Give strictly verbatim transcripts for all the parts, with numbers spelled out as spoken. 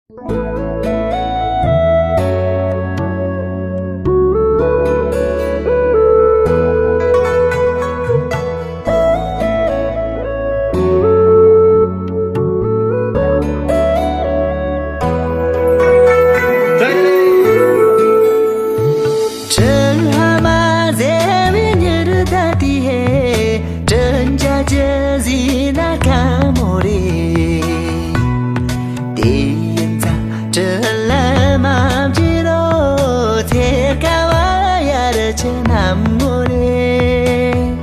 ཁྲི་ཧ་མ་ཟེར་བའི་ཉི་རུ་ད་དེ་ཧེ། དྲིན་ཅན་གྱི་ཟི་ན་ཁ་མོ་རེད། དེ་ཡིན་ཙང་དྲིན་ལན་མ་བརྗེད་རོགས། ཚེ་དཀའ་བ་ཡར་ཆེ་ནམ་ངོ་རེད།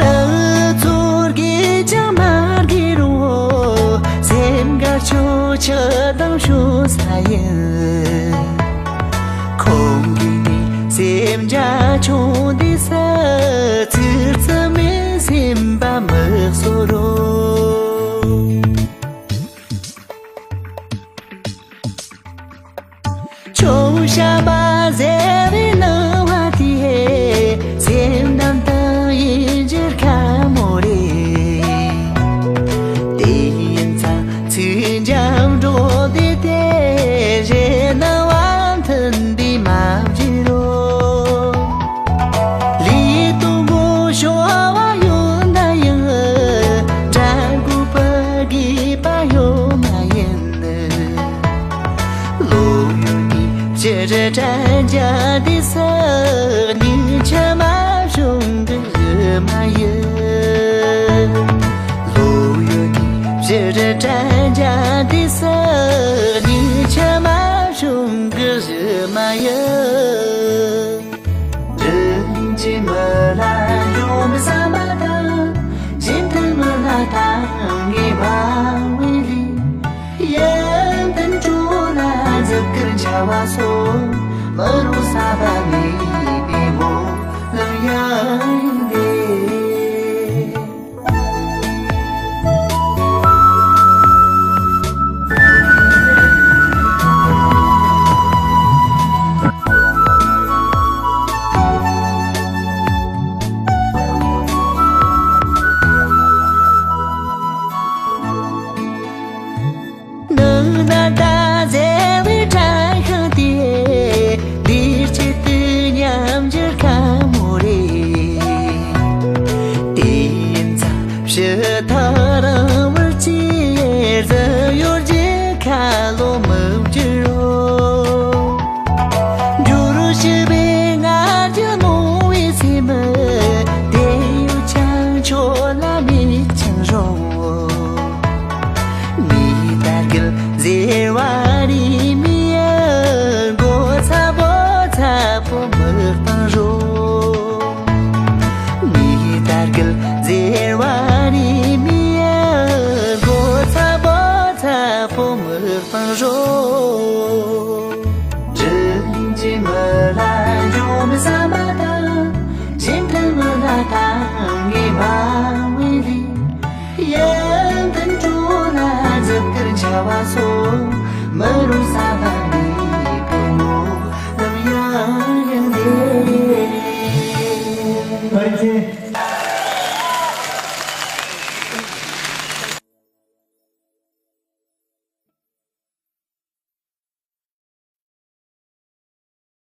རང་ཚོར་གིས་ཀྱང་མ་དགེ་རུང་། སེམས་དགའ་ཆོག་ཆོག་དང་ཤོག་ས་ཡིན། ཁོང་གིས་ནི་སེམས་རྒྱ་ཆུང་དེ་ས། ཚིག་རྩུབ་མའི་སེམས་པ་མི་གསོ་རོགས། ཆུང་ཞགས་པ་ཟེར་བའི་སྣང་བ་དེ། སེམས་ནང་དུ་ཡིན་གྱི་དཀའ་མོ་རེད། དེ་ཡིན་ཙང་ཚིག་འཇམ་འགྲོ་དེ་དེ། རེ་སྣང་བ་མཐུན་དེ་མ་བརྗེད་རོགས། ལུས་སྟོབས་མགོ་ཤོར་བ་ཡོད་ན་ཡང་། དྲན་དགོས་པ་དགོས་པ་ཡོད་མ་ཡིན། ལོ་ཡོད་དེ་ཕྱིར་དྲན་བྱ་དེ་ས། སྙིང་ཆ་མ་བྱུང་གི་མ་ཡིན། ལོ་ཡོད་དེ་ཕྱིར་དྲན་བྱ་དེ་ས། སྙིང་ཆ་མ་བྱུང་གི་མ་ཡིན། དྲིན་ཅན་མི་ལ་འགྲོ་མི་བསམ་པ་དང་། རྗེས་མཐུན་མི་ལ་ཐང་ངེས་པ་བའི་ལས། ཡོན་ཏན་སྤྲོ་ལ་འཛུགས་སྐུལ་བྱ་བ་སོགས། མི་རུང་བསམ་པ་མེད་པའི་འོ་ལམ་ཡང་འདེད། ནང་ན་ད་ཟེར་བའི་དྲན་ཤིང་དེ། འདིར་ཆེད་དུ་མཉམ་འཇུག་དཀའ་མོ་རེད། དེ་ཡིན་ཙང་ཕྱི་ཐག་རིང་བར་ཅི་ཟེར་ཡོད་ཀྱི་ཁ་ལོ་མི་བསྒྱུར་རོ། འགྱུར་ཞིག་པའི་ང་རྒྱལ་མོ་བའི་སེམས། དེ་ཡོད་ཀྱང་ཁྱོད་ལ་མེད་ཀྱང་རུང་། མི་ལྟར་གྱི་ཟེར་བ་རེད་མི་ཡ། མགོ་ཚ་པོ་ཚ་པོ་མི་སྤང་རོགས། མི་ལྟར་གྱི་ཟེར་བ་རེད་མི་ཡ། མགོ་ཚ་པོ་ཚ་པོ་མི་སྤང་རོགས། དྲིན་ཅན་མི་ལ་འགྲོ་མི་བསམ་པ་དང་། རྗེས་མཐུན་མི་ལ་ཐང་ངེས་པ་བའི་ལས། ཡོན་ཏན་སྤྲོ་ལ་འཛུགས་སྐུལ་བྱ་བ་སོགས། མི་རུང་བསམ་པ་མེད་པའི་ངོ་ལམ་ཡང་ཡང་འདེད།